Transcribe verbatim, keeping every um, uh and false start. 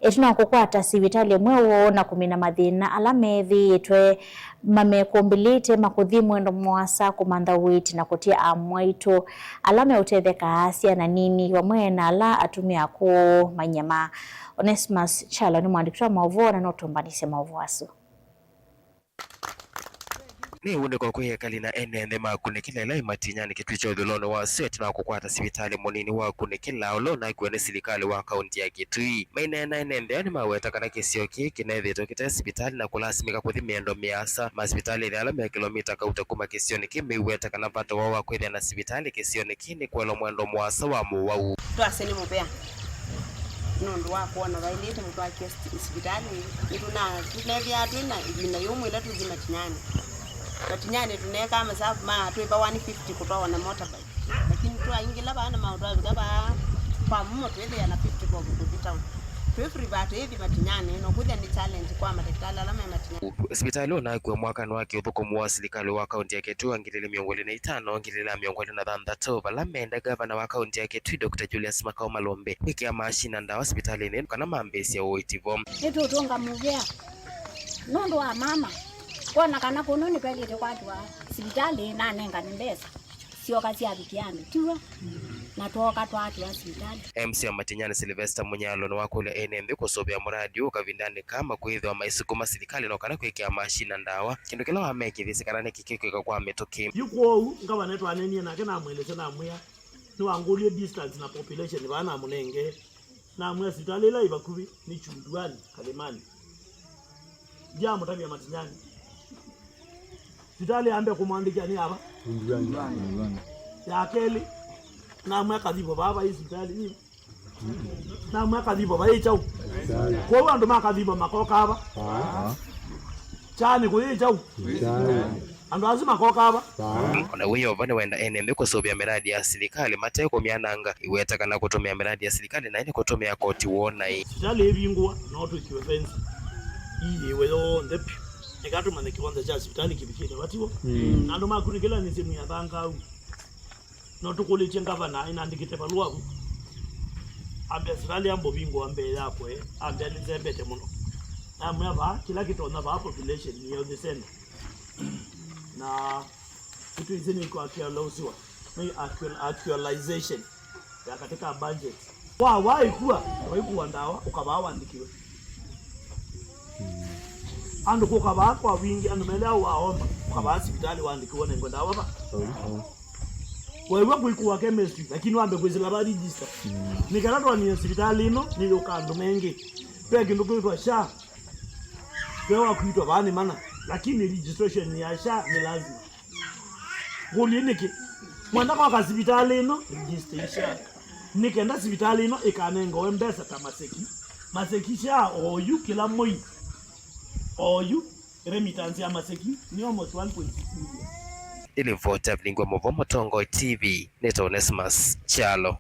Ĩtina wa kũkwata sivitalĩ mweũ na kũmina mathĩna ala methĩĩtwe mamekũmbĩlĩte ma kũthi mwendo mũasa kũmantha ũiiti na kũtia amwaitũ ala meũtetheka, syana nini vamwe na ala atumĩa akũũ manyamaa. Onesmus Kyalo nĩ mũandĩki wa maũvoo na nũtũmbanĩsye maũvoo asu. Nĩ ũndũ kwa kwĩ ekali na ene nthĩ ma Kunĩkĩla ĩla ĩ Matinyanĩ Kĩtui kya ũthũĩlonĩ wa Syo ĩtina wa kũkwata sivitalĩ mũnini wa Kunĩkĩla ũla ũnakuwa nĩ silikalĩ wa kaunti ya Kĩtui. Maineena ene nthĩ aa nĩmaweta kana kĩsio kĩĩ kĩneethĩĩtwe kĩte sivitalĩ na kũlasimĩka kũthi mĩendo mĩasa masivitalĩnĩ ala me kĩlomita kauta kuma kĩsionĩ kĩĩ, meiweta kana vata woo wa kwĩthĩa na sivitalĩ kĩsionĩ kĩĩ nĩ kũelwa mwendo mũasa wa mũwau. Twasye nĩ mũvea nũndũ wa kwona vaĩlĩte mũtwakie sivitalĩ. Nĩtũna-, tũneethĩaa twĩ na ĩvinda yũmũ ĩla tũthi Matinyanĩ. Matinyanĩ tũneekaa masavu ma twĩva one fifty kũtwawa na motorbike. Lakini twaingĩla vaa na maũndũ avika vaa kwa mũmo twĩthĩa na fifty bob kũthi town. Twĩ free vaa twĩthi Matinyanĩ, no kwĩthĩa nĩ challenge kwa matakĩtalĩ ala me Matinyanĩ. Sivitalĩ ũnakuwa mwakanĩ wa kĩũthũkũmi wa silikalĩ wa kaunti ya Kĩtui wa ngili ilĩ mĩongo ĩlĩ na itano, ngili ilĩ mĩongo ĩlĩ na thanthatũ, vala menda gavana wa kaunti ya Kĩtui, Doctor Julius Makau Malombe, kwĩkĩa maashini na ndawa sivitalĩnĩ ĩno kana mambĩĩsye ũiiti vo. Nĩtũũtũnga mũvea nũndũ wa mama kwona kana kũno nĩtwaĩlĩte kwatwa sivitalĩ na anengane mbesa. Syoka syavikĩa andũ, tiw'o? Na twooka twatw'a sivitalĩ. M C wa Matinyanĩ Sylvester Munyalo nĩwakũlya ene nthĩ kũsũvĩa mũradi ũũ kavindanĩ kaa makwĩthĩwa maisukuma silikalĩ no kana kwĩkĩa maashini na ndawa, kĩndũ kĩla wamekĩthisye kana nĩkĩ kĩkwĩka kwa mĩtũkĩ. Yu kwoou ngavana twanenie nake namwelesya, namwĩa, nĩwangũlilye distance na population vaa namũnengee. Namwĩa sivitalĩ ĩla ĩ vakuvĩ nĩ Chunduani, Kalimani. Ndiamũtavya Matinyanĩ. Sivitalĩ ya mbee kũmwandĩkĩa nĩ ava? Ya kelĩ, namwĩa Kathivo vaa vai sivitalĩ nĩ? Namwĩa Kathivo vai kyaũ? Kwoou andũ ma Kathivo makoka ava? Kyaanĩ kũyĩ kyaũ? Andũ asu makoka ava? O na wĩ o vo, nĩwenda ene nthĩ kũsũvĩa mĩradi ya silikalĩ mate kũmyananga, iweta kana kũtũmĩa mĩradi ya silikalĩ naĩ nĩ kũtũmĩa koti woo naĩ. Sivitalĩ ĩvingũwa, no twĩkĩwe fence ĩĩwe yonthe vyũ, nĩkana tũmanye kĩwanja kya sivitalĩ kĩvikĩte vatiwo. Na andũ ma Kunĩkĩla nĩ sehemu ya Thangau. No tũkũlĩtye ngavana, ĩnandĩkĩte valũa vu. Ambĩa sivitalĩ yamba ũvingũwa mbee yakwe, ambĩa nĩsembete mũno. Namwĩa vaa, kĩla kĩtonya vaa population nĩyo nĩ center. Na nĩtwĩsĩ nĩkwakĩalausiwa, nĩ actual-, actualization ya katika budget. Wa, waĩkua, waĩkua ndawa, ũkavaa wandĩkiwe. Andũ kũka vaa kwa wingĩ, andũ melea waomba, ũkavaa sivitalĩ wandĩkiwe nengwe ndawa va. Waĩw'a kũĩkua chemistry, lakini wambe kwĩsĩla va register. Nĩ kana twonanie sivitalĩ ĩno nĩyũka andũ mengĩ. Ve kĩndũ kwĩtwa SHA. Ve wa kwĩtwa vaa nĩ mana, lakini registration ya SHA nĩ lazima. Ngũlye nĩkĩ? Mwenda kwaka sivitalĩ ĩno, register SHA. Nĩ kenda sivitalĩ ĩno ĩkanengawe mbesa ta Maseki. Maseki SHA oyu kĩla mwei. Oyu, remittance ya Maseki nĩ almost one point six million. Nĩ livoti ya Vilingwa Mũvo, Mũtongoi T V, nĩtawa Onesmus Kyalo.